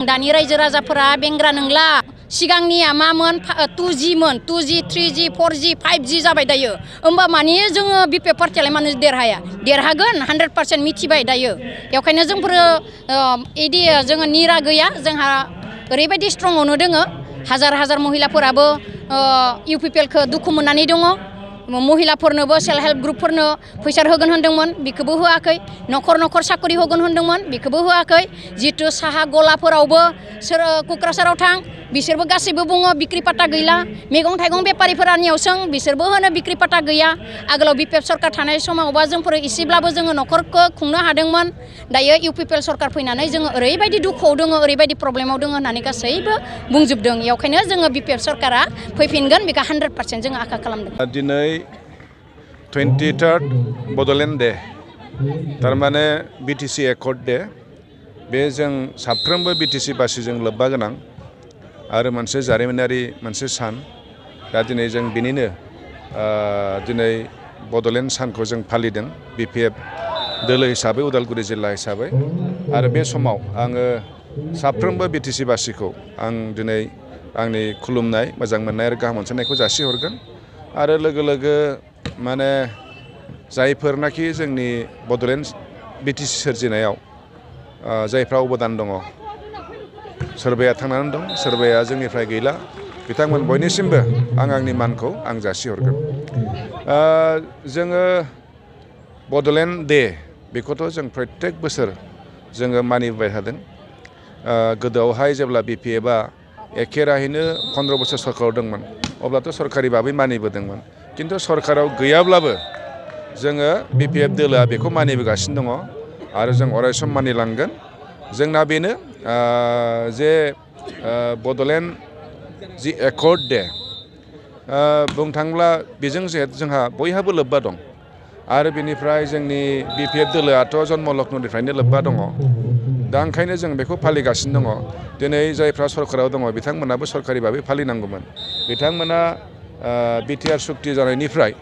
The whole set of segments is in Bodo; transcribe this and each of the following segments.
दानि रायजो राजाफोरा बेंग्रा नंला सिगांनिया मामोन 2G मोन 2G 3G 4G 5G जाबाय दायो होमबा माने जोङो बिपिएफ पार्टियालाय मानो देरहागोन 100% मिथिबाय दायो बेखायनो जोंफोरो इदि जोङो निरा गैया जोंहा ओरैबायदि स्ट्रंआवनो दोङो हाजार महिलाफोराबो इउपिपिएलखौ दुखु मोननानै दङ महिलाफोरनोबो सेल्फ हेल्प ग्रुपफोरनो फैसा होगोन होनदोंमोन बेखौबो होआखै न'खर साकरि होगोन होनदोंमोन बेखौबो होआखै जितु साहा गलाफोरावबो सोर क'क्राझाराव थां बिसोरबो गासैबो बुङो बिक्रि पाटा गैला मैगं थाइगं बेपारिफोरानियाव सों बिसोरबो होनो बिक्रि पाटा गैया आगोलाव बिपिएफ सरकार थानाय समावबा जोंफोर एसेब्लाबो जोङो न'खरखौ खुंनो हादोंमोन दायो इउपिपिएल सरकार फैनानै जोङो ओरैबायदि दुखुआव दङ ओरैबायदि प्रब्लेमाव दङ होननानै गासैबो बुंजोबदों बेखायनो जोङो बिपिएफ सरकारा फैफिनगोन बेखौ 100% जोङो आसा खालामदों। दिनै 23rd बड'लेण्ड डे थारमाने बिटिसि एकर्ड डे बे जों साफ्रोमबो बिटिसि बासिजों लोब्बा गोनां आरो मोनसे जारिमिनारि मोनसे सान दा दिनै जों बिनिनो दिनै बड'लेण्ड सानखौ जों फालिदों बिपिएफ दोलो हिसाबै उदालगुरि जिल्ला हिसाबै आरो बे समाव आङो साफ्रोमबो बिटिसि बासिखौ आं दिनै आंनि खुलुमनाय मोजां मोननाय आरो गाहाम अनसायनायखौ जासिहरगोन आरो लोगो माने जायफोरनाखि जोंनि बड'लेण्ड बिटिसि सोरजिनायाव जायफ्रा अबदान दङ सोरबाया थांनानै दं सोरबाया जोंनिफ्राय गैला बिथांमोन बयनिसिमबो आंनि मानखौ आं जासिहरगोन। जोङो बड'लेण्ड डे बेखौथ' जों प्रत्येक बोसोर जोङो मानिबोबाय थादों गोदोआवहाय जेब्ला बिपिएफआ एखे राहैनो 15 बोसोर सरकाराव दंमोन अब्लाथ' सरकारि भाबै मानिबोदोंमोन किन्तु सरकाराव गैयाब्लाबो जोङो बिपिएफ दोलोआ बेखौ मानिबोगासिनो दङ आरो जों अरायसम मानिलांगोन। जोंना बेनो जे बड'लेण्ड जि एकर्ड डे बुंनो थाङोब्ला बेजों जोंहा बयहाबो लोब्बा दं आरो बेनिफ्राय जोंनि बिपिएफ दोलोआथ' जन्म लग्ननिफ्रायनो लोब्बा दङ दा ओंखायनो जों बेखौ फालिगासिनो दङ। दिनै जायफ्रा सरकाराव दङ बिथांमोनाबो सरकारि भाबै फालिनांगौमोन बिथांमोना बिटिआर सुक्ति जानायनिफ्राय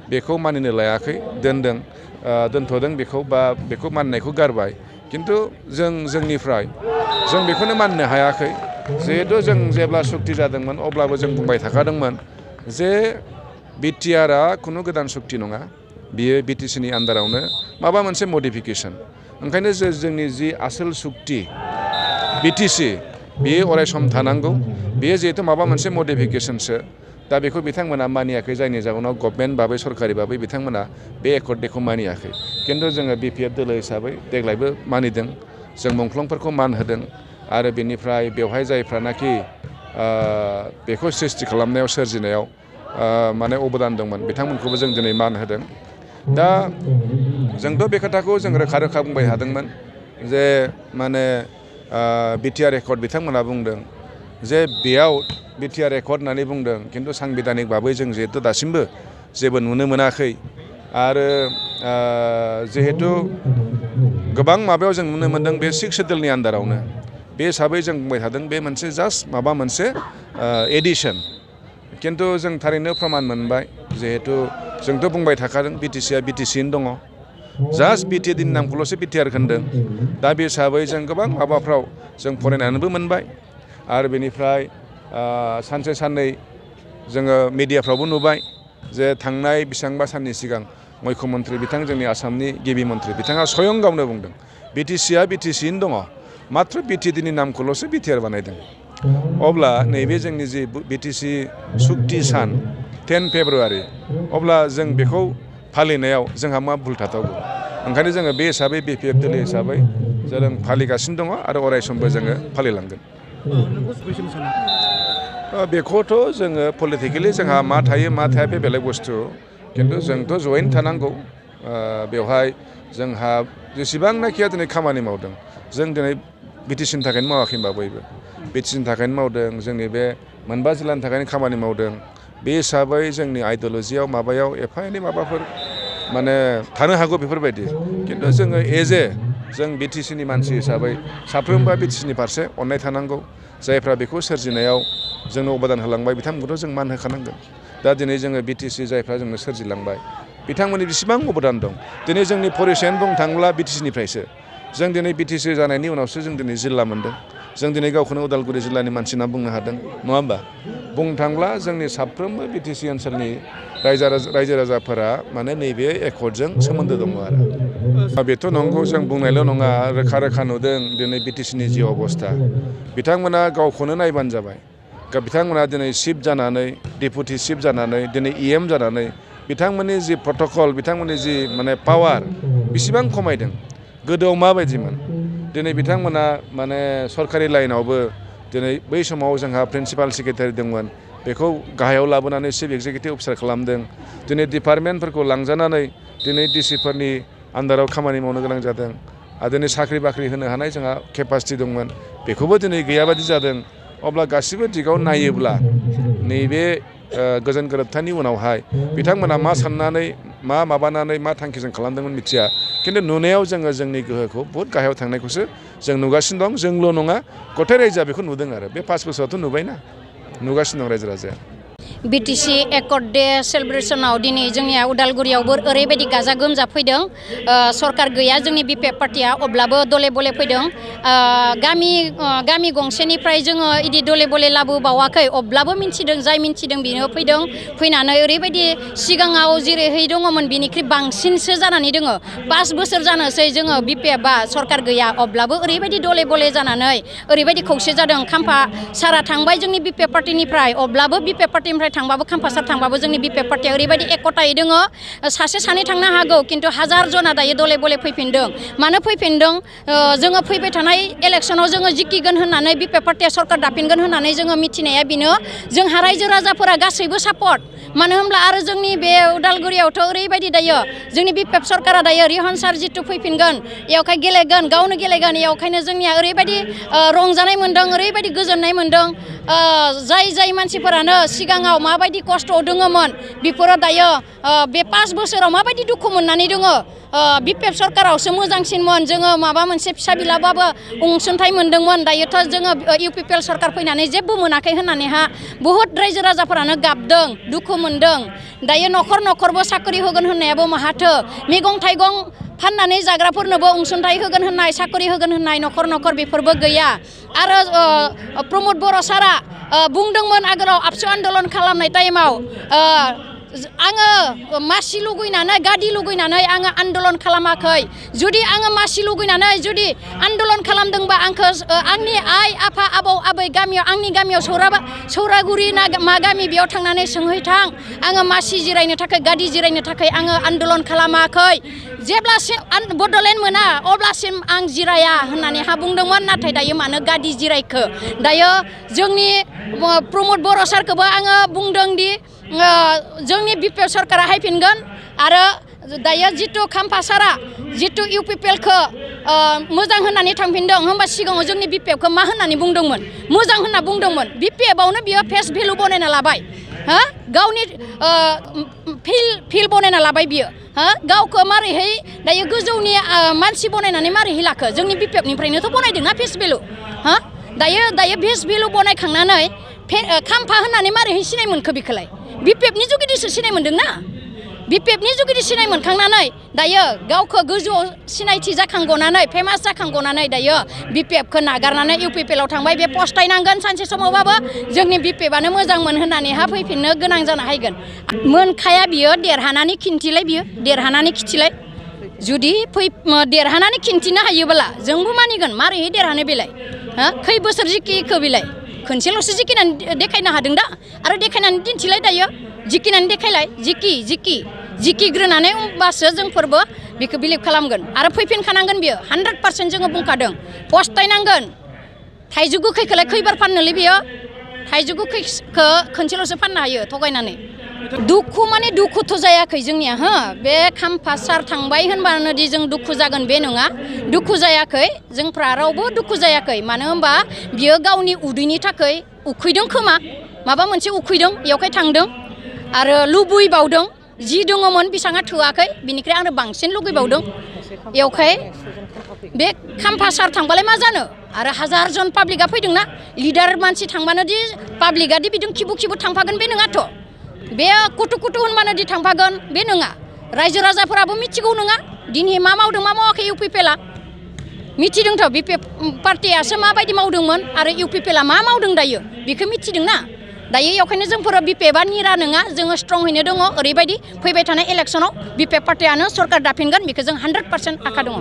बेखौ मानिनो लायाखै दोनथ'दों बेखौ बा बेखौ मानिनायखौ गारबाय किन्तु जोंनिफ्राय जों बेखौनो मानिनो हायाखै जिहेतु जों जेब्ला सुक्ति जादोंमोन अब्लाबो जों बुंबाय थाखादोंमोन जे बिटिआरआ खुनु गोदान सुक्ति नङा बियो बिटिसिनि आन्दारावनो माबा मोनसे मडिफिकेसन ओंखायनो जोंनि जि आसोल सुक्ति बिटिसि बेयो अरायसम थानांगौ बेयो जिहेतु माबा मोनसे मडिफिकेसनसो दा बेखौ बिथांमोना मानियाखै जायनि जाहोनाव गभर्नमेन्ट भाबै सरकारि भाबै बिथांमोना बे एकर्ड डेखौ मानियाखै किन्तु जोङो बिपिएफ दोलो हिसाबै देग्लायबो मानिदों जों मुंख्लंफोरखौ मान होदों आरो बेनिफ्राय बेवहाय जायफ्रानाखि बेखौ सृष्टि खालामनायाव सोरजिनायाव माने अबदान दंमोन बिथांमोनखौबो जों दिनै मान होदों। दा जोंथ' बे खोथाखौ जों रोखा बुंबाय थादोंमोन जे माने बिटिआर एकर्ड बिथांमोना बुंदों जे बेयाव बिटिआर एकर्ड होननानै बुंदों किन्तु सांबिधानिक भाबै जों जिहेतु दासिमबो जेबो नुनो मोनाखै आरो जिहेतु गोबां माबायाव जों नुनो मोन्दों बे 6 सेड्युलनि आन्दारावनो बे हिसाबै जों बुंबाय थादों बे मोनसे जास्ट माबा मोनसे एडिसन किन्तु जों थारैनो प्रमान मोनबाय जिहेतु जोंथ' बुंबाय थाखादों बिटिसिआ बिटिसियैनो दङ जास्ट बिटिएडिनि नामखौल'सो बिटिआर होनदों दा बे हिसाबै जों गोबां माबाफ्राव जों फरायनानैबो मोनबाय आरो बेनिफ्राय सानसे साननै जोङो मिडियाफ्रावबो नुबाय जे थांनाय बेसेबांबा साननि सिगां मुख्यमन्त्रि बिथां जोंनि आसामनि गिबि मन्थ्रि बिथाङा स्वयं गावनो बुंदों बिटिसिआ बिटिसियैनो दङ मात्र बिटिएडिनि नामखौल'सो बिटिआर बानायदों। अब्ला नैबे जोंनि जि बिटिसि सुक्ति सान 10 फेब्रुवारि अब्ला जों बेखौ फालिनायाव जोंहा मा भुल थाथावगौ ओंखायनो जोङो बे हिसाबै बिपिएफ दोलो हिसाबै जों फालिगासिनो दङ आरो अरायसमबो जोङो फालिलांगोन। बेखौथ' जोङो पलिटिकेलि जोंहा मा थायो मा थाया बे बेलेग बुस्थु किन्तु जोंथ' जयैनो थानांगौ बेवहाय जोंहा जेसेबांनाखिया दिनै खामानि मावदों जों दिनै बिटिसिनि थाखायनो मावाखै होनबा बयबो बिटिसिनि थाखायनो मावदों जोंनि बे मोनबा जिल्लानि थाखायनो खामानि मावदों बे हिसाबै जोंनि आइडिय'लजियाव माबायाव एफा एनै माबाफोर माने थानो हागौ बेफोरबायदि किन्तु जोङो जों बिटिसिनि मानसि हिसाबै साफ्रोमबो बिटिसिनि फारसे अननाय थानांगौ जायफ्रा बेखौ सोरजिनायाव जोंनो अबदान होलांबाय बिथांमोनखौथ' जों मान होखानांगोन। दा दिनै जोङो बिटिसि जायफ्रा जोंनो सोरजिलांबाय बिथांमोननि बेसेबां अबदान दं दिनै जोंनि परिचयानो बुंनो थाङोब्ला बिटिसिनिफ्रायसो जों दिनै बिटिसि जानायनि उनावसो जों दिनै जिल्ला मोन्दों जों दिनै गावखौनो उदालगुरि जिल्लानि मानसि होनना बुंनो हादों नङा होमबा बुंनो थांब्ला जोंनि साफ्रोमबो बिटिसि ओनसोलनि रायजो राजाफोरा माने नैबे एकर्डजों सोमोन्दो दङ आरो बेथ' नंगौ जों बुंनायल' नङा रोखा रोखा नुदों दिनै बिटिसिनि जि अबस्था बिथांमोना गावखौनो नायबानो जाबाय बिथांमोना दिनै चिफ जानानै डेपुटि चिफ जानानै दिनै EM जानानै बिथांमोननि जि प्रट'कल बिथांमोननि जि माने पावार बेसेबां खमायदों गोदोआव माबायदिमोन दिनै बिथांमोना माने सरकारि लाइनावबो दिनै बै समाव जोंहा प्रिन्सिपाल सेक्रेटारि दंमोन बेखौ गाहायाव लाबोनानै चिफ एक्जिकिउटिभ अफिसार खालामदों दिनै डिपार्टमेन्टफोरखौ लांजानानै दिनै डिसिफोरनि आन्दाराव खामानि मावनो गोनां जादों आरो दिनै साख्रि बाख्रि होनो हानाय जोंहा केपासिटि दंमोन बेखौबो दिनै गैयाबादि जादों अब्ला गासिबो दिगाव नायोब्ला नैबे गोजोन गोरोबथानि उनावहाय बिथांमोना मा साननानै मा माबानानै मा थांखिजों खालामदोंमोन मिथिया खिन्थु नुनायाव जोङो जोंनि गोहोखौ बहुद गाहायाव थांनायखौसो जों नुगासिनो दं जोंल' नङा गथाय रायजोआ बेखौ नुदों आरो बे 5 बोसोरावथ' नुबायना नुगासिनो दं रायजो राजाया बिटिसि एकर्ड डे सेलिब्रेसनाव दिनै जोंनिया उदालगुरियावबो ओरैबायदि गाजा गोमजा फैदों सरकार गैया जोंनि बिपिएफ पार्टिया अब्लाबो दले बले फैदों गामि गंसेनिफ्राय जोङो इदि दले बले लाबोबावाखै अब्लाबो मिन्थिदों जाय मिन्थिदों बेनो फैदों फैनानै ओरैबायदि सिगाङाव जेरैहाय दङमोन बिनिख्रुइ बांसिनसो जानानै दङ 5 बोसोर जानोसै जोङो बिपिएफआ सरकार गैया अब्लाबो ओरैबायदि दले बले जानानै ओरैबायदि खौसे जादों खाम्फा सारा थांबाय जोंनि बिपिएफ पार्टिनिफ्राय अब्लाबो बिपिएफ पार्टिनिफ्राय थांबाबो खाम्फासार थांबाबो जोंनि बिपिएफ पार्टिया ओरैबायदि एकतायै दङ सासे सानै थांनो हागौ खिन्थु हाजार जना दायो दले बले फैफिनदों मानो फैफिनदों जोङो फैबाय थानाय इलेक्सनाव जोङो जिखिगोन होननानै बिपिएफ पार्टिया सरकार दाफिनगोन होननानै जोङो मिथिनाया बेनो जोंहा रायजो राजाफोरा गासैबो सापर्ट मानो होनब्ला आरो जोंनि बे उदालगुरियावथ' ओरैबायदि दायो जोंनि बिपिएफ सरकारा दायो रिहन सार जितु फैफिनगोन एवखाय गेलेगोन गावनो गेलेगोन एवखायनो जोंनिया ओरैबायदि रंजानाय मोन्दों ओरैबायदि गोजोननाय मोन्दों जाय मानसिफोरानो सिगाङाव माबायदि खस्थ'आव दङमोन बेफोरो दायो बे 5 बोसोराव माबायदि दुखु मोननानै दङ बिपिएफ सरकारावसो मोजांसिनमोन जोङो माबा मोनसे फिसा बिलाबाबो अनसुंथाइ मोन्दोंमोन दायोथ' जोङो इउपिपिएल सरकार फैनानै जेबो मोनाखै होननानैहा बुहुत रायजो राजाफोरानो गाबदों दुखु मोन्दों दायो न'खर न'खरबो साख्रि होगोन होननायाबो माहाथो मैगं थाइगं फाननानै जाग्राफोरनोबो अनसुंथाइ होगोन होननाय साख्रि होगोन होननाय न'खर न'खर बेफोरबो गैया आरो प्रमद बर' सारा बुंदोंमोन आगोलाव आबसु आन्दलन खालामनाय टाइमाव आङो मासि लुगैनानै गादि लुगैनानै आङो आन्दलन खालामाखै जुदि आङो मासि लुगैनानै जुदि आन्दलन खालामदोंबा आंखौ आंनि आइ आफा आबौ आबै गामियाव आंनि गामियाव सौरागुरि ना मा गामि बेयाव थांनानै सोंहैथां आङो मासि जिरायनो थाखाय गादि जिरायनो थाखाय आङो आन्दलन खालामाखै जेब्लासिम बड'लेण्ड मोना अब्लासिम आं जिराया होननानै बुंदोंमोन नाथाय दायो मानो गादि जिरायखो दायो जोंनि प्रमद बर' सारखौबो आङो बुंदों दि जोंनि बिपिएफ सरकारा हायफिनगोन आरो दायो जितु खाम्फा सारा जितु इउपिपिएलखौ मोजां होननानै थांफिनदों होमबा सिगाङाव जोंनि बिपिएफखौ मा होननानै बुंदोंमोन मोजां होनना बुंदोंमोन बिपिएफआवनो बियो फेस भेलु बनायना लाबाय गावनि फिल बनायना लाबाय बियो गावखौ मारैहाय दायो गोजौनि मानसि बनायनानै मारैहाय लाखो जोंनि बिपिएफनिफ्रायनोथ' बनायदोंना फेस भेलु दायो फेस भेलु बनायखांनानै खाम्फा होननानै मारैहाय सिनाय मोनखो बेखौलाय बिपिएफनि जुगिदिसो सिनाय मोन्दोंना बिपिएफनि जुगिदि सिनाय मोनखांनानै दायो गावखौ गोजौआव सिनायथि जाखांगनानै फेमास जाखांगनानै दायो बिपिएफखौ नागारनानै इउपिपिएलआव थांबाय बे पस्टायनांगोन सानसे समावबाबो जोंनि बिपिएफआनो मोजांमोन होननानै फैफिननो गोनां जानो हायगोन मोनखाया बियो देरहानानै खिन्थिलाय बियो देरहानानै खिथिलाय जुदि देरहानानै खिन्थिनो हायोब्ला जोंबो मानिगोन मारैहाय देरहानो बेलाय खै बोसोर जिखिखौ बेलाय खनसेल'सो जिखिनानै देखायनो हादों दा आरो देखायनानै दिन्थिलाय दायो जिखिनानै देखायलाय जिखिग्रोनानै होमबासो जोंफोरबो बेखौ बिलिभ खालामगोन आरो फैफिनखानांगोन बियो 100% जोङो बुंखादों पस्टायनांगोन थाइजौ गोखैखौलाय खैबार फाननोलै बियो थाइजौ गोखैखौ खनसेल'सो फाननो हायो थगायनानै दुखु माने दुखुथ' जायाखै जोंनिया बे खाम्फा सार थांबाय होनबानो दि जों दुखु जागोन बे नङा दुखु जायाखै जोंफ्रा रावबो दुखु जायाखै मानो होनबा बियो गावनि उदैनि थाखाय उखैदों खोमा माबा मोनसे उखैदों बेयावखाय थांदों आरो लुबैबावदों जि दङमोन बेसाङा थोआखै बिनिफ्राय आरो बांसिन लुगैबावदों बेयावखाय बे खाम्फा सार थांबालाय मा जानो आरो हाजारजन पाब्लिकआ फैदोंना लिडार मानसि थांबानो दि पाब्लिकआ दि बिदि खिबु थांफागोन बे नङाथ' बे कुटु होनबानो दि थांफागोन बे नङा रायजो राजाफोराबो मिथिगौ नङा दिनै मा मावदों मा मावाखै इउपिपिएलआ मिथिदोंथ' बिपिएफ पार्टियासो माबायदि मावदोंमोन आरो इउपिपिएलआ मा मावदों दायो बेखौ मिथिदोंना दायो बेखायनो जोंफोर बिपिएफआ निरा नङा जोङो स्ट्रङैनो दङ ओरैबायदि फैबाय थानाय इलेक्सनाव बिपिएफ पार्टियानो सरकार दाफिनगोन बेखौ जों 100% आखा दङ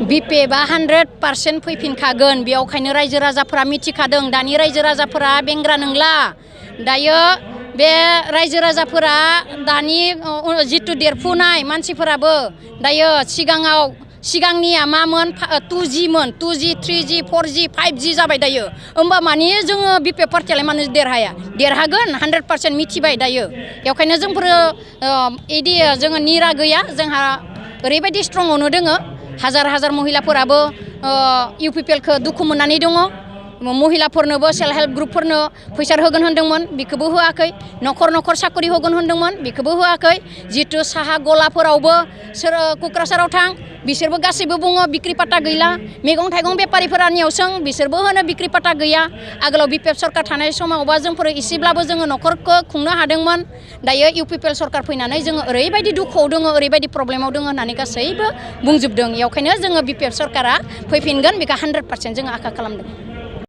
बिपिएफआ 100% फैफिनखागोन बेयावखायनो रायजो राजाफोरा मिथिखादों दानि रायजो राजाफोरा बेंग्रा नंला दायो बे रायजो राजाफोरा दानि जितु देरफुनाय मानसिफोराबो दायो सिगांनिया मामोन 2G मोन 2G 3G 4G 5G जाबाय दायो होमबा माने जोङो बिपिएफ पार्टियालाय मानो देरहागोन 100% मिथिबाय दायो बेखायनो जोंफोर इदि जोङो निरा गैया जोंहा ओरैबायदि स्ट्रङावनो दोङो हाजार महिलाफोराबो इउपिपिएलखौ दुखु मोननानै दङ महिलाफोरनोबो सेल्फ हेल्प ग्रुपफोरनो फैसा होगोन होनदोंमोन बेखौबो होआखै न'खर साखरि होगोन होनदोंमोन बेखौबो होआखै जितु साहा गलाफोरावबो सोर क'क्राझाराव थां बिसोरबो गासैबो बुङो बिक्रि पाटा गैला मैगं थाइगं बेपारिफोरानियाव सों बिसोरबो होनो बिक्रि पाटा गैया आगोलाव बिपिएफ सरकार थानाय समावबा जोंफोर एसेब्लाबो जोङो न'खरखौ खुंनो हादोंमोन दायो इउपिपिएल सरकार फैनानै जोङो ओरैबायदि दुखुआव दङ ओरैबायदि प्रब्लेमाव दङ होननानै गासैबो बुंजोबदों बेखायनो जोङो बिपिएफ सरकारा फैफिनगोन बेखौ 100% जोङो आखा खालामदों